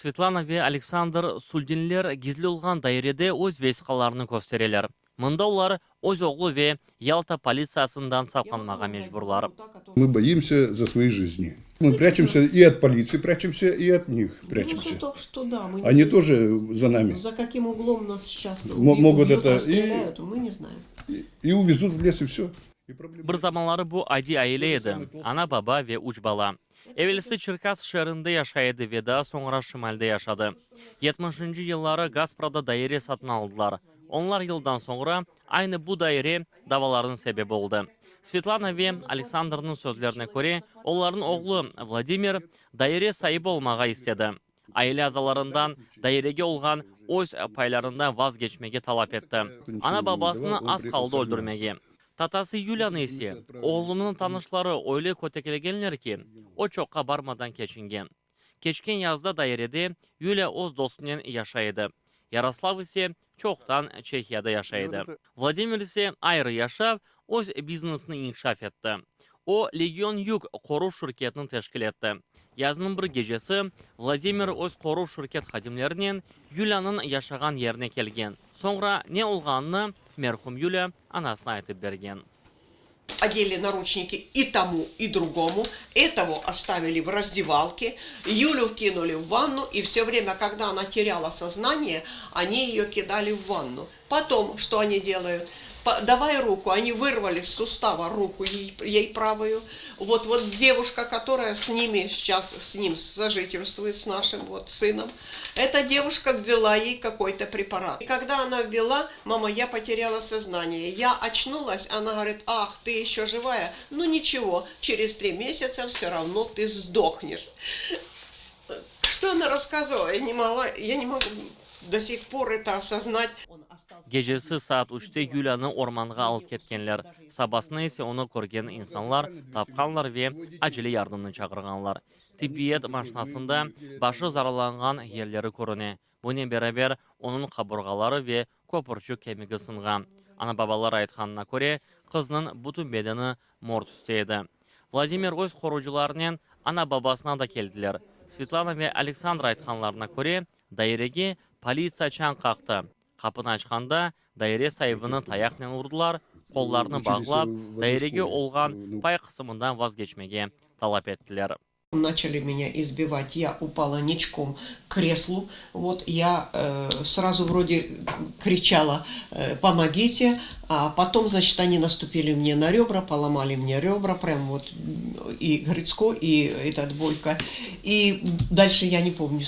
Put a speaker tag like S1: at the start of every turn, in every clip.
S1: Svetlana ve Aleksandr Suldinler gizli olğan dairede öz vesiqalarını köstereler. Mında olar öz oğlu ve Yalta politsiyasından saqlanmağa mecburlar.
S2: Мы boimся за свои жизни. Мы прячемся и от полиции прячемся, и от них прячемся. Они тоже за нами.
S3: За каким углом нас сейчас
S2: Могут
S3: убьют,
S2: это и,
S3: расстреляют, мы не знаем.
S2: и увезут в лес, и все.
S1: Bir zamanları bu adiy aile edi, ana-baba ve üç bala. Evelsi Çerkassk şeerinde yaşay edi ve daa soñra şimalde yaşadı. Yetmişinci yılları Gasprada daire satın aldılar. Onlar yıldan soñra aynı bu daire davalarnıñ sebebi oldı. Svetlana ve Aleksandrnıñ sözlerine köre, olarnıñ oğlu Vladimir daire saibi olmağa istedi. Aile azalarından dairege olğan öz paylarından vazgeçmege talap etti. Ana-babasını az qaldı öldürmege. Tatası Yuliyanı ise oğlunıñ tanışları öyle köteklegenler ki, o çoqqa barmadan keçingen. Keçken yazda dairede Yuliya öz dostunen yaşay edi, Yaroslav ise çoqtan Çehiyada yaşay edi. Vladimir ise ayrı yaşap, öz biznesini inkişaf etti. O, Legion Yug qoruv şirketini teşkil etti. Yaznıñ bir gecesi Vladimir öz qoruv şirket hadimlerinen Yuliyanıñ yaşağan yerine kelgen. Soñra ne olğanını merhum Yuliya anasına aytıp bergen.
S3: Odeli naruçniki i tomu, i drugomu, etogo ostavili v razdevalke, Yulyu vkinuli v vannu, i vse vremya, kogda ona terâla soznaniye, oni eyo kidali v vannu. Potom, çto oni delayut? Davay ruku, oni vırvali s sustava ruku ey pravую. Vot, vot devuşka, kotoraya s nimi seyças, s nim sojitelstvuet, s našim vot sınom, eta devuşka vvela ey kakoy-to preparat. I kogda ona vvela, Mama, ya poterâla soznaniye, ya oçnulas, ona govorit, ah, tı eşço jivaya, nu niçego, çerez tri mesâtsa vse ravno tı sdohneş. Çto ona rasskazyvala, ya ne mogla, ya ne mogu do sih por eto osoznat.
S1: Gecesi saat üçte Yuliyanı ormanğa alıp ketkenler, sabasına ise onı körgen insanlar tapqanlar ve acele yardımnı çağırğanlar. Tibbiyet maşinasında başı zararlanğan yerleri körüne, Bunen beraber, onıñ qaburğaları ve köpürçik kemigi sınğan. Ana-babaları aytqanına köre, qıznıñ bütün bedeni mor tüste edi. Vladimir öz qorucılarınen ana-babasına da keldiler. Svetlana ve Aleksandr aytqanlarına köre, dairege politsiya çañ qaqtı. Qapını açqanda, daire saibini tayaqnen urdılar, qollarını bağlap, dairege olğan pay qısımından vazgeçmege talap ettiler.
S3: Načali menya izbivat, ya upala niçkom k kreslu, vot, ya srazu vrode kriçala, pomogite, a potom, znaçit, oni nastupili mne na rebra, polomali mne rebra, prâm vot i Grıtsko, i etot Boyko, i dalşe ya ne pomnyu,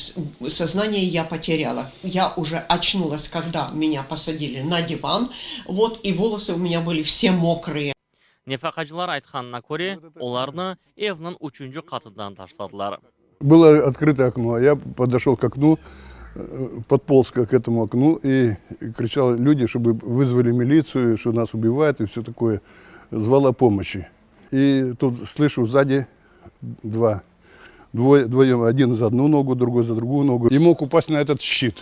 S3: soznaniye ya poterâla, ya uje oçnulas, kogda menya posadili na divan, vot, i volosı u menya byli vse mokrıye.
S1: Nefaqacılar aytqanına köre, olarnı evniñ üçünci qatından taşladılar.
S2: Было открыто окно, я подошел к окну, подполз к этому окну и кричал люди, чтобы вызвали милицию, что нас убивают и все такое. Звал о помощи. И тут слышу сзади два, двое, двоем, один за одну ногу, другой за другую ногу. И мог упасть на этот щит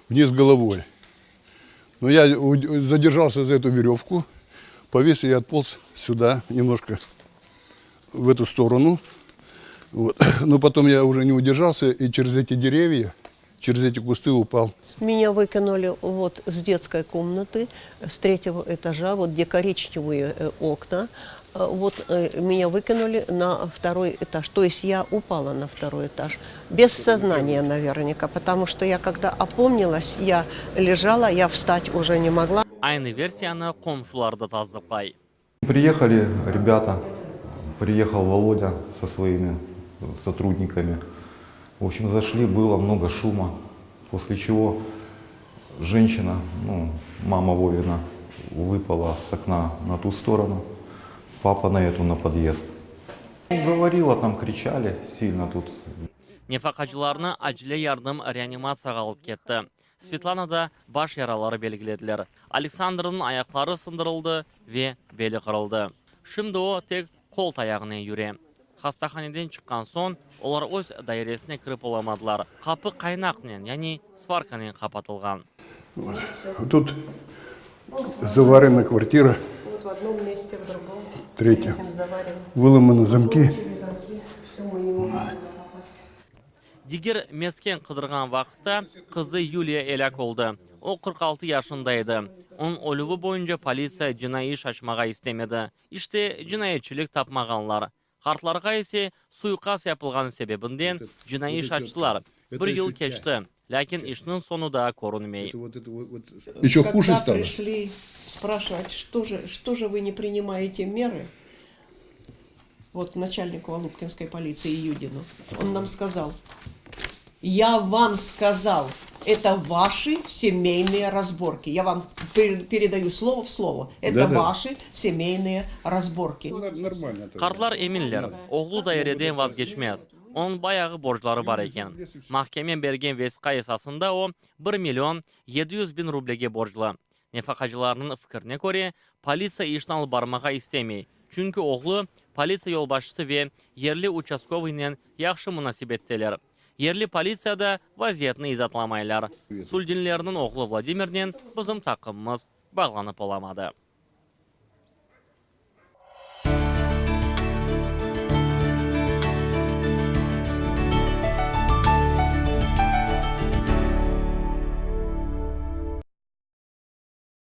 S2: вниз головой. Но я задержался за эту веревку, повис и отполз сюда немножко, в эту сторону. Вот. Но потом я уже не удержался и через эти деревья, через эти кусты упал.
S3: Меня выкинули вот с детской комнаты, с третьего этажа, вот где коричневые э, окна. Э, вот э, меня выкинули на второй этаж. То есть я упала на второй этаж. Без сознания наверняка, потому что я когда опомнилась, я лежала, я встать уже не могла.
S1: Aynı versiyanı qomşular da tasdıqlay.
S4: Приехали ребята, приехал Володя со своими сотрудниками. В общем, зашли, было много шума, после чего женщина, ну, мама Вовина, выпала с окна на ту сторону, папа на эту, на подъезд. Говорила, там кричали сильно тут.
S1: Nefaqacılarnı acele yardım reanimatsiyağa alıp ketti. Svetlanada baş yaraları belgilediler. Aleksandrnıñ ayaqları sındırıldı ve beli qırıldı. Şimdi o, tek qol tayağınen yüre. Hastahaneden çıqqan soñ, olar öz dairesine kirip olamadılar, qapı qaynaqnen, yani svarkanen qapatılğan.
S2: Tut zavarena kvartira, tretya, vılamаны zamki.
S1: Diger mesken qıdırğan vaqıtta qızı Yuliya elâk oldı. O, 46 yaşında edi. Onıñ ölüvi boyunca politsiya cinaiy iş açmağa istemedi. İşte cinayetçilik tapmağanlar. Qartlarğa ise suiqast yapılğanı sebebinden cinaiy iş açtılar. Bir yıl keçti, lâkin işniñ soñu daa körünmey.
S2: Еще хуже
S3: Когда
S2: стало?
S3: Пришли спрашивать, что же вы не принимаете меры, вот начальнику Алупкинской полиции Юдину, он нам сказал: «Я вам сказал, это ваши семейные разборки». Я вам передаю слово в слово. Это
S2: Да-да.
S3: Ваши семейные разборки.
S2: Нормально.
S1: Qartlar eminler, oğlu daireden vazgeçmez. Onıñ bayağı borcları bar eken. Mahkeme bergen vesiqa esasında o 1 million 700 biñ rublege borclu. Nefaqacılarnıñ fikrine köre, politsiya işni alıp barmağa istemey. Çünki oğlu politsiya yolbaşçısı ve yerli uçastkovıynen yahşı munasebetteler. Yerli politsiyada vaziyetni izaatlamaylar. Suldinlerniñ oğlu Vladimirnen bizim taqımımız bağlanıp olamadı.